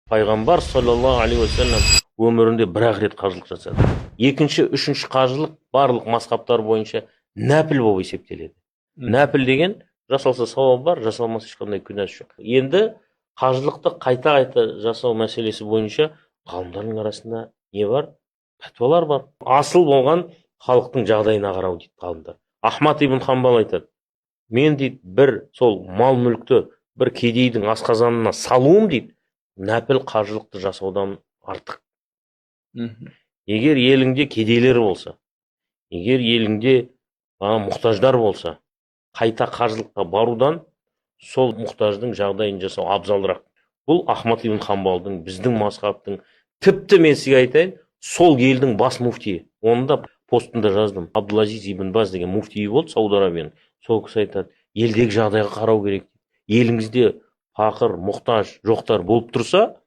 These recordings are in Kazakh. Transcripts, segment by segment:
Пайғамбар саллаллаху алейхи уассалам өмірінде бір ақ рет қажылық жасады. Екінші, үшінші қажылық барлық мазхабтар бойынша нәпіл болып есептеледі. Нәпіл деген жасалса, сауабы бар, жасалмаса, ешқандай күнәсі жоқ. Енді қажылықты қайта қайта жасау мәселесі бойынша ғалымдардың арасында не бар? Пәтуалар бар. Асыл болған халықтың жағдайына қарау дейді ғалымдар. Ахмад ибн Хамбал айтады: мен, дейді, бір сол мал мүлікті бір кедейдің асқазанына салуым, дейді, нәпіл қажылықты жасаудан артық. Егер еліңде кедейлер болса, егер еліңде мұқтаждар болса, қайта қажылыққа барудан сол мұқтаждың жағдайын жасау абзалырақ. Бұл Ахмад ибн Хамбалдың, біздің мазхабтың, тіпті мен сізге айтайын, сол елдің бас муфтиі, оны да постында жаздым, Абдулазиз ибн Баз деген муфтиі болды Сауд Арабияның. Сол кісі айтады: елдегі жағдайға қарау керек. Еліңізде пақыр, мұқтаж, жоқтар болып тұрса,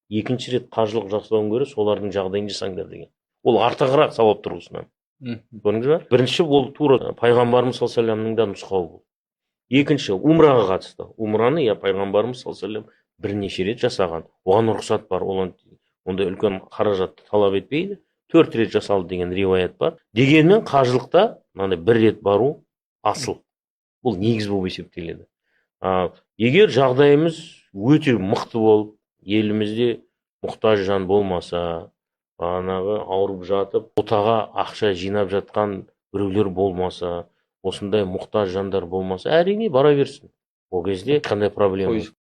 екінші рет қажылық жасаудан гөрі солардың жағдайын жасаңдар деген. Ол артығырақ сауап тұрғысынан. Көрдіңіз ба? Бірінші, ол тура пайғамбарымыз саллаллаху алейхи вассаламның да нұсқауы бұл. Екінші, умраға қатысты. Умраны, иә, пайғамбарымыз саллаллаху алейхи вассалам бірнеше рет жасаған, оған рұқсат бар, ол ондай үлкен қаражатты талап етпейді. Төрт рет жасалды деген риуаят бар. Дегенмен қажылықта мынандай бір рет бару асыл, бұл негіз болып есептеледі. Егер жағдайымыз өте мықты болып, елімізде мұқтаж жан болмаса, бағанағы ауырып жатып отаға ақша жинап жатқан біреулер болмаса, осындай мұқтаж жандар болмаса, әрине, бара берсін. Ол кезде ешқандай проблема Ой. жоқ.